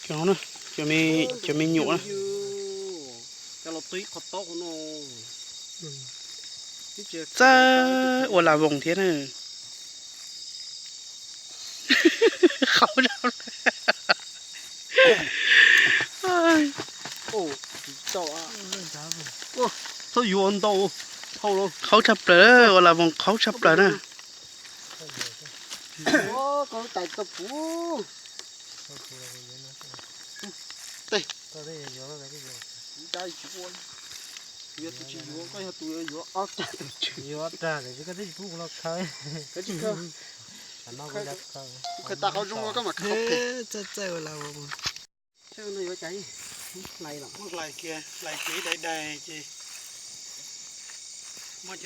Cov no, cov me nyuam na. Txawj ua las voos thiab na. Qhauv, txhob yuav ntau, qhauv tshaj plaws, ua las voos qhauv tshaj plaws na. Txawj txawj ua las voos. Hlais kiag, hlais kiag dai dai ces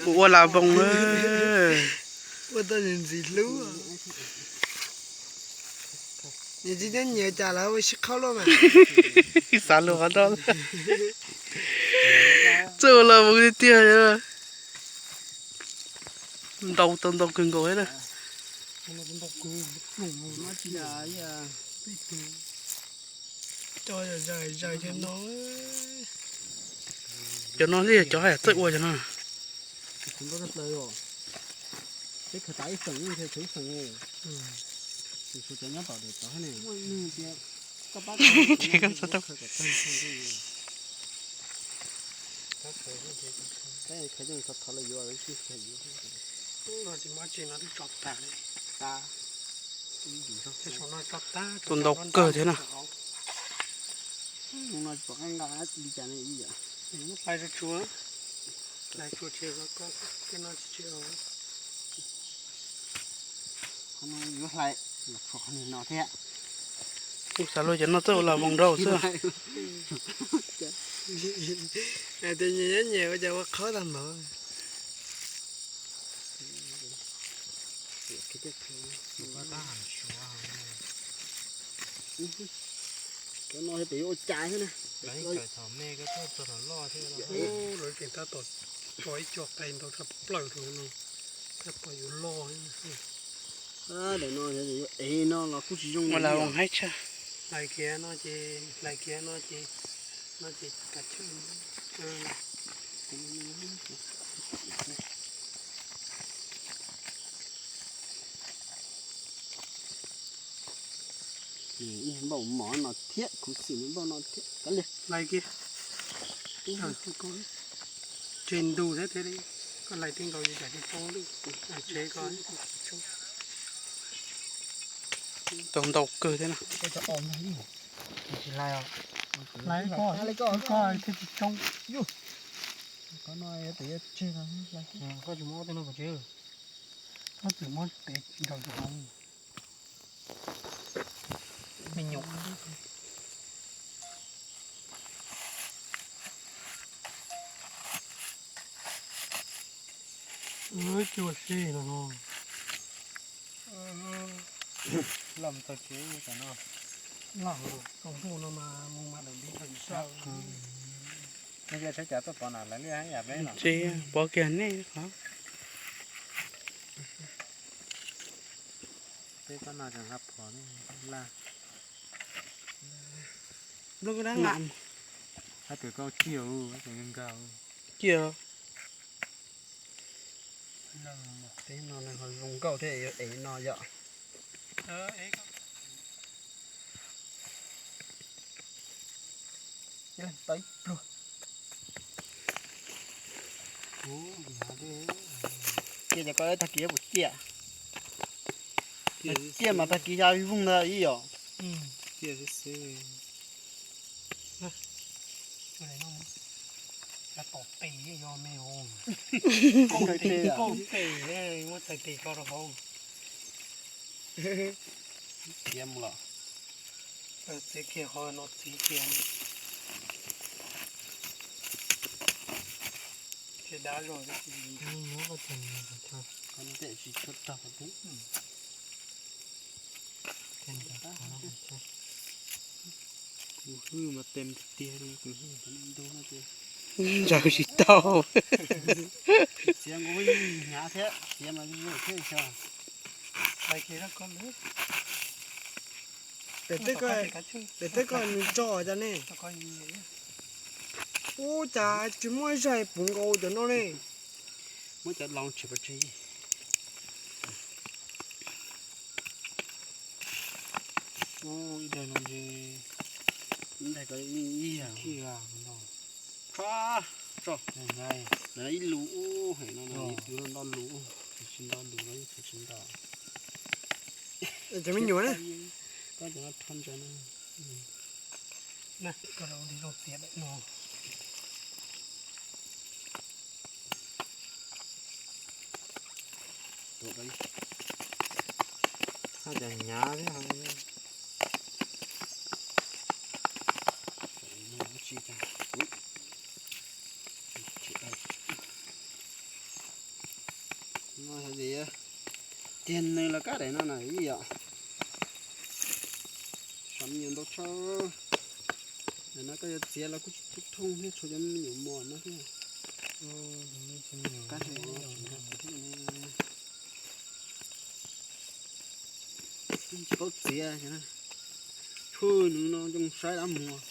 ua las voos. Ua tau ntxim hlub. Nws tsis nyob nyias cas lawv ua sib qhaub luaj mas. Xav lus qhov no. Txawj ua las voos tiag tiag. Ntau tau ntau kawg nkaus thiab na. Cov no thiaj yog cov haj yam txawj ua cov no. Tus ntau kawg thiab na. Kuv xav luag cov no txawj ua las voos nraud xwb. Tias nyias nyob nyias ua cas ua qhauv tag npaum. Cov no pem yuav ua cas thiab na. Lawv tseem tab tom tso ib co qe ntau tshaj plaws rau no, tab tom yuav loj. Daim no yuav ev no los kuj tsis zoo. Ua las voos haib tshaj. Hlais kiag no ces, hlais kiag no ces, no ces kav tsij. Npaum mov no thiab, khuv xim npaum no thiab. Kav liam. Hlais kiag. Tseg ntug thiab thiaj li, koj hlais tib nkaus ces tsam tsis poob lwj. Tsev ko tau ntau kawg thiab na. Tsis hlais os. Hlais ko, ko thiaj tsis tsoob. Koj tsis muab ob tug no pov tseg. Koj txawm muab tev nraus rau hauv. Me nyuam. Cua si no. Los tau tsev tam no. Los tsaus ntuj no mas mus mas daim ntiv tau tsis sab. Nej yog saib cas tuaj pom na lawv liaj yam peb no. Tsis pom kiag nej qhov. Peb pab no tseem hab phom la. Hab tus koj ciaj, hab tus nkag. Ciaj. Teb no ho zoo nkauj thiab, ev no yom. Tau ib pluag. Ciaj, cov ko tag kis puas ciaj? Ciaj mas tag kis ya voog ntag ib yom. Tom tes yog me hauv. Tom tes, muab txhais tes ko rau hauv. Txiav mus los. Txiav kiag qhov no txiv kiag. Tsis dab zog. Tsis tshua tag. Kuv hwj mas tes tiag tiag li, kuv hwj tus ntug no ces. Ntshaw tsis tau. Txiav nkaus hnyav thiab, txiav mas zoo thiab xyov. Hlais kiag rau koj lawm. Daim teb ko, daim teb ko nws tso cas ne? Ub, cas tsis muaj ib zaig puv nkaus cov no ne. Muab cov los tsis pov tseg. Ib daig no ntshe, ib daig ko ib yam. Tso, tso. Ib lus ub, no nto lus, tsis nto lus no tsis nto. Cov me nyuam na. Koj cov no rho ntsa na. Koj zoo txiav daim no. Tuaj, haj cas hnyav thiab. Tiag nws los kab daim no na ib yom. Sav me nyuam ntau tshaj. Daim no koj yuav txiav los kuj tsis thooj thiab, tshuav cov me nyuam mos no thiab. Tsis paub txiav, tshuav nws no zoo saib dab muag.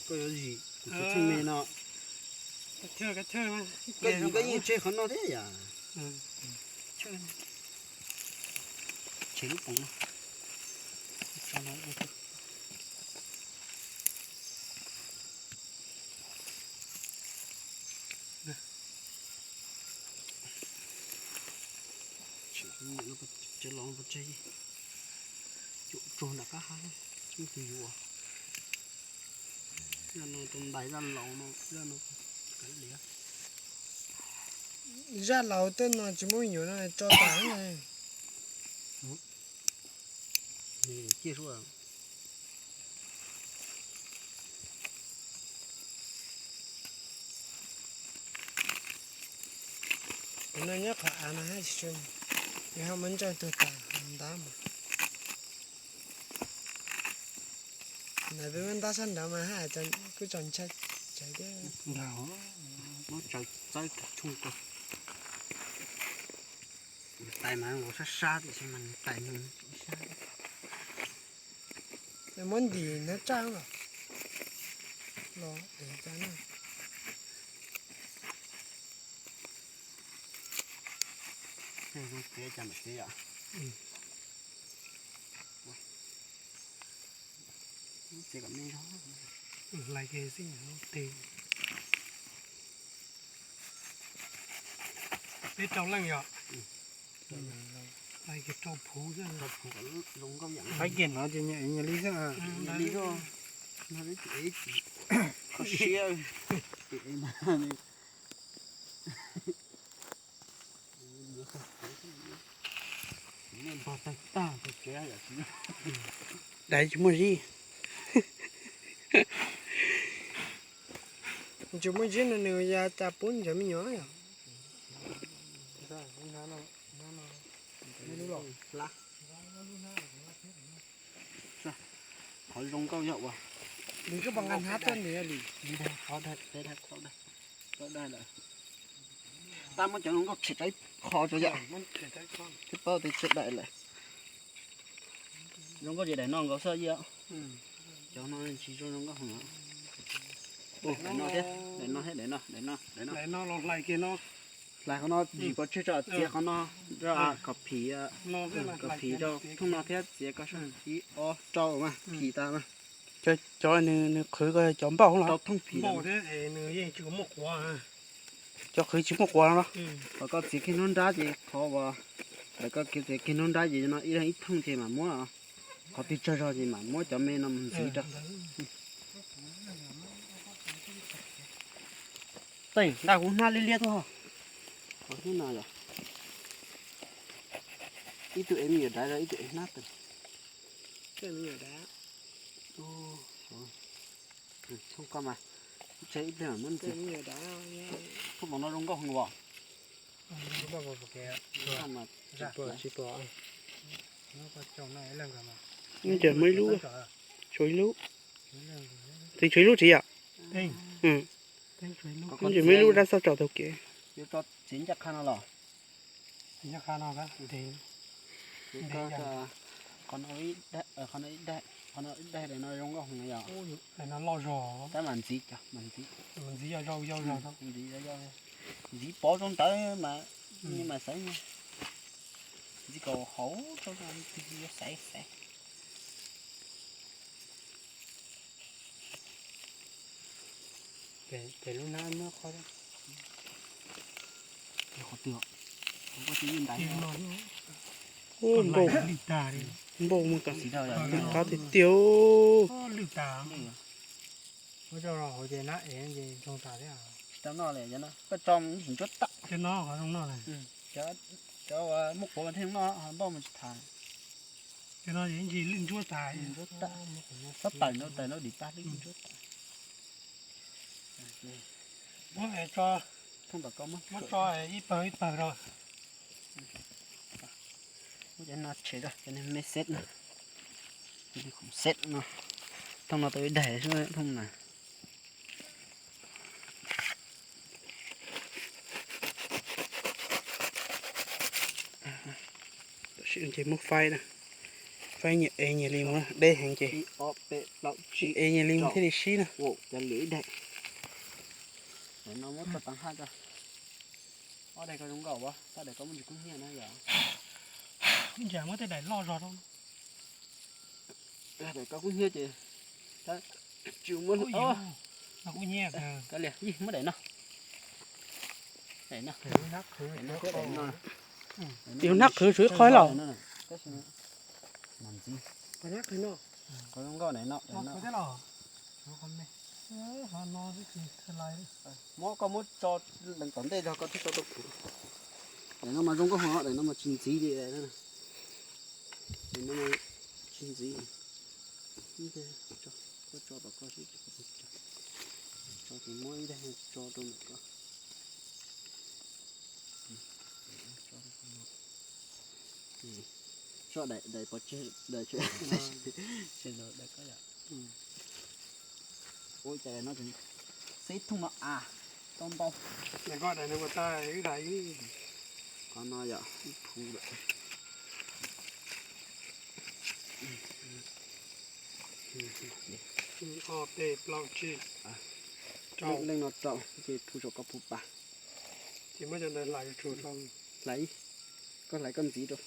Koj yuav zim kuv tus txheej me no. Koj zim koj yeej tseg qhov no thiab yam. Tseg lub poov no. Tsev los pov tseg, cuam tsuag nram qab hav, tus yuav. Zaj no tus ntais zaj laus no, zaj no kav liam. Zaj laus tej no tsis muaj me nyuam no tso tas. Ciaj suab. Tus no nyob qhov av no haj tsis tshua, yog haj muab ntsaws tuag tas ntab mas. Ntawd peb muab ntab sab nraud mas haj kuj tso ntshai tsawv thiab. Muab tsaws txawb tshooj rau. Tais mas nkaus sab sab tiam sis mas tais nws sab. Muab ntim nab tsaj los, los dev cas na. Txiav cas mam txiav yom. Txiav kom me zog. Hlais kiag xwb ntag. Peb rau leej yom. Hlais kiag rau phuv xwb. Hlais kiag no ces nyias ev nyias li xwb. Li xwb. Kho siab. Dais tsis muaj zib. Tsis muaj zib no nws ya cas pub ntawd me nyuam yom. Qhov zoo nkauj yog uas nws koj pom nqa hnab tuaj nws li. Tab muab cov zoo nkauj tshem rau ib qho tso yom. Thiab paub tias tshem daim lawm. Zoo nkauj ces daim no nkaus xwb yom. Cov no tsis zoo zoo nkauj heev. Daim no thiab, daim no thiab, daim no, daim no, daim no. Daim no los hlais kiag no. Hlais qhov no zim pov tseg tso, txiav qhov no rau kom phim, kom phim rau thooj no thiab txiav koj sab ib ob rau mas phim tas mas. Cov nws qhwv ko cov npauj los? Rau thooj phim. Npauj thiab es nws yeej tsis muaj quav. Cov qhwv tsis muaj quav no los? Kom koj txiav kiag hnub nrab ces qhov uas lawv koj txiav kiag hnub nrab ces no ib leeg ib thooj ces mam muab, qhov twg tsawg zog ces mam muab cov me no mus ntxiv rau. Tej ntaj kuv hnab liab liab tuaj. Ib tug ev me nyuam daiv rau ib tug ev hnab tawm. Thooj koj mas, tseg ib pliag mam muab ntxiv. Thooj no zoo nkauj heev os. Tsis pom, tsis pom. Ces muaj ib lub, tshuav ib lub. Txiv tshuav ib lub tsis yom? Ces muaj ib lub dab xoj tso taug kev. Yuav tso txiv ncaj qha no los? Txiv ncaj qha no, Qhov no ib daim, qhov no ib daim, qhov no ib daim daim no zoo nkauj heev yom. Daim no loj zog. Tab mas ntxiv cov, mas ntxiv. Mas ntxiv yog zog, yog zog. Ntxiv yog, ntxiv pov rau ntawd mas, mas xaiv, ntxiv kom hauv rau ntxiv yuav xaiv xaiv. Pem lub hnab muab qhov, qhov twg, qhov twg ntaiv. Npauj, npauj mas kam qab tiag tiag. Lwj tas. Muab tso rau hauv ces nab ev ces zoo tas thiab. Tsis tau noj li, koj tso ntsuab tag. Cov no qhov zoo noj na. Cov muaj quav mas thiaj noj, npauj mas tsis tham. Cov no ces ib ntsis lwj ntsuab tas. Ntsuab tag. Xob tawm no, tawm no dim tag lwj ntsuab tag. Muab tso, muab tso ib pawg ib pawg rau. Muab cov no tshem rau, cov me xeb no, cov khoom xeb no. Thooj no tau ib daim xwb thooj na. Tam sim no ces muab faib na, faib nyias ev nyias li mus, deb heev ces nyias ev nyias li mus thiaj li sib na. Cov lwm ib daim. Daim no muab tso tav haj tso. Ob daim ko zoo nkauj, tab daim ko muaj ntsis kub hnyiab na yom. Ib ntsam muab tej daim loj zog rau. Daim ko kub hnyiab ces tsis muab. Kub hnyiab. Kav liam, muab daim no. Daim no. Yus hnab qhwv tshuav ib qho los. Qhov zoo nkauj daim no, daim no. Muab, koj muab tso lees tom ntej zog koj thiaj tso rau kuv. Daim no mas zoo nkauj heev, daim no mas tsis ntxiv li. Daim no mas tsis ntxiv. Koj tso tom koj seb, tso ces muab ib daim tso rau ntawm koj. Tso daim, daim pov tseg, daim, daim ko yom. Ua cas daim no tseem xeb thooj no a, tau ntau. Daim ko daim no ua tas wb daim. Qhov no yom, ib phuv lawm. Ob peb plaub tsib, rau, leej no rau, ces phuv saum koj phuv pas. Ces muab cov ntawd hlais tsuag rau. Hlais, koj hlais koj ntxiv rau.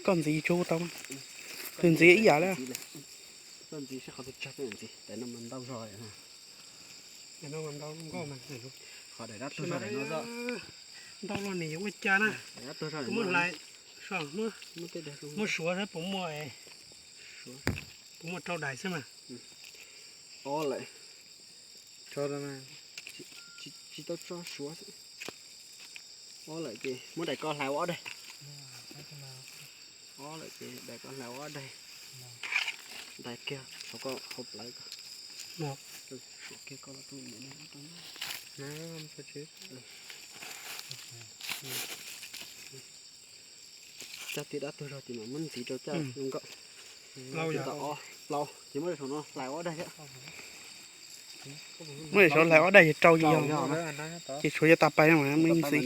Koj ntxiv tsuag tau. Tus ntxiv ib yam li. Koj ntxiv seb qhov twg tsawg peb ntxiv, daim no mas ntau zog. Daim no mas ntau nkauj mas. Qhov daim dab tuag zog daim no xwb. Ntau los nws yuav ua cas na. Daim dab tuag zog daim no. Muab hlais, muab suav saib puas muaj, puas muaj rau daim xwb mas. Ob lawm. Tsis tau tso suav xwb. Ob lawm ces muab daim ko hlais ua ob daig. Ob lawm ces daim ko hlais ua ob daig. Daim kiag saum koj hauv plawv ko. Suav kiag koj los tu niam no. Caj tib dab tuag zog ces mam muab ntxiv rau caj zoo nkauj. Plaub ces muab saum no hlais ua ob daig thiab. Muab saum hlais ob daig ces rau ces yog, ces tshuav cov tas pais no mas muab ntxiv.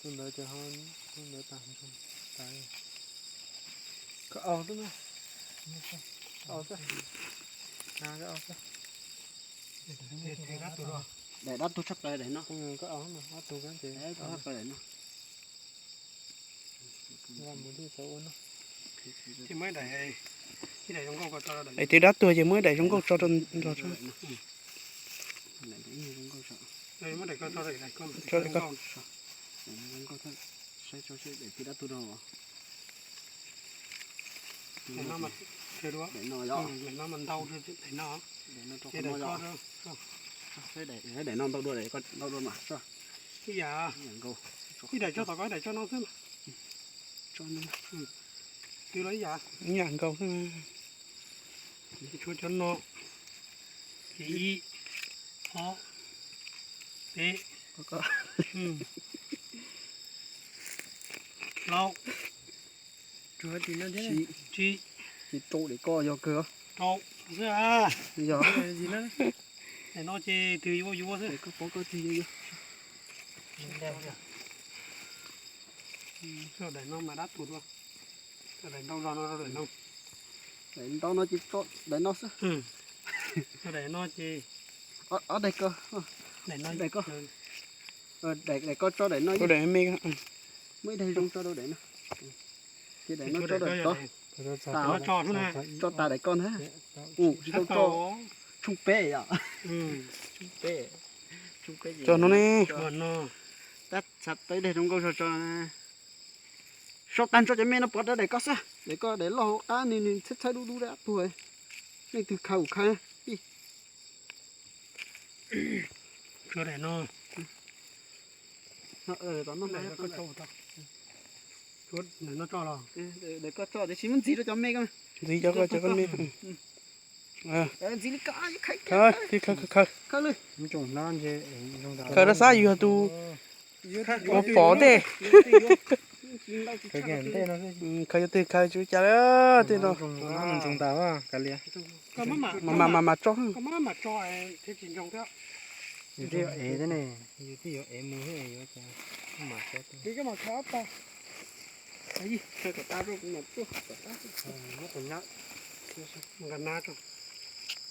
Tus ntawd ces ho, tus ntawd tas, tas. Koj aus xwb na. Aus xwb. Daim dab tuag tshaj plaws daim no. Koj aus, ob tug tshaj plaws daim no. Es tus dab tuag ces muab ib daim zoo nkauj tso rau nrog tso. Tso daim ko. Saib tso seb daim tib dab tuag rau. Daim no mas ntau, daim no. Saib daim no ntau dua, daim ko ntau dua mas. Ib yam, ib daim tso tom ko, ib daim tso no xwb mas. Twb los ib yam. Ib yam nkaus xwb. Tshuav cov no, ces ib, ob, peb, plaub, tsib, ces rau daim ko yog kawg. Rau xwb. Yog. Daim no ces twg yuav yuav xwb. Koj pov koj twg yuav yuav. Daim no mas dab tuag dua. Daim ntau zog no, daim ntau no ces tso daim no xwb. Daim no ces, ob daim ko, daim ko, daim ko tso daim no, muaj ib daim zoo tso rau daim no. Ces daim no tso daim tod, tso tas daim ko ntag. Ua tsis tau tso, tshooj peb yom. Tso no ne. Tab txhais tau ib daim zoo nkauj zog tso. Sau tag nrho cov me no pov rau daim ko xwb, daim ko daim loj hauv qab nws nws txhawb txhawb dub dub dab tuag. Leej twg khaws kuv khaws. Daim no, daim ko tso tiam sis muab ntxiv rau cov me ko. Ntxiv cov ko, cov ko me. Ntxiv li ko, khaws, khaws, khaws, khaws dab xab yug tus ua pov tej. Khaws yog twg khaws tsis ua cas li tej no. Mas mas mas tso.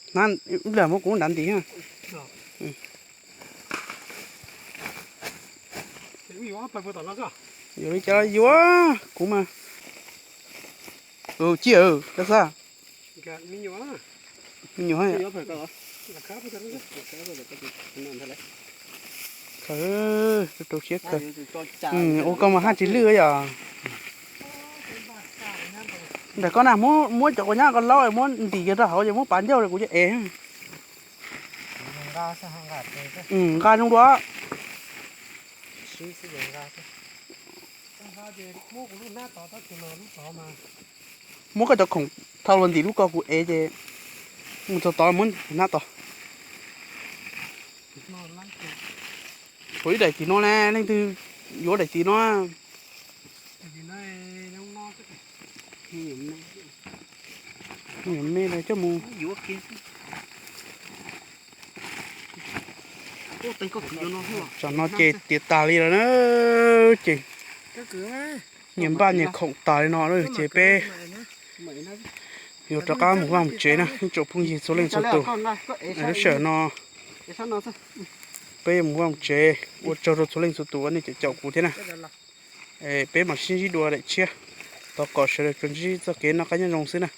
Hnab ib pliag muab kuv nrad ntim. Yuav li cas yuav kuv mas. Ci, dab xab, me nyuam. Khaws, rau siab khaws. Ua koj mas haj tsis lwj yom. Ntawm koj na, muab cov quav nyab ko laub muab ntim kiag rau hauv ces muab pav ncauj rau kuv cov ev. Nqa zoo dua. Muab koj cov khoom thau los ntim lub ko kuv ev ces mus txog tod muab hnab tod. Tshuav ib daim tim no ne, leej twg yuav daim tim no? Me no coj mus. Tsam no ces tiav tas li lawm na, ces nyias npaj nyias khoom tas li no lawm ces peb yuav rov qab mus vaj mus tsev na ib tsoom phooj ywg txhua leej txhua tus. Lub sij hawm no peb yuav mus vaj mus tsev, ua tsaug rau txhua leej txhua tus uas nej caum kuv thiab na. Peb mam sib ntsib dua daim tshiab. Thov kom sawv daws tsuas ntsib txoj kev noj qab nyob zoo xwb na.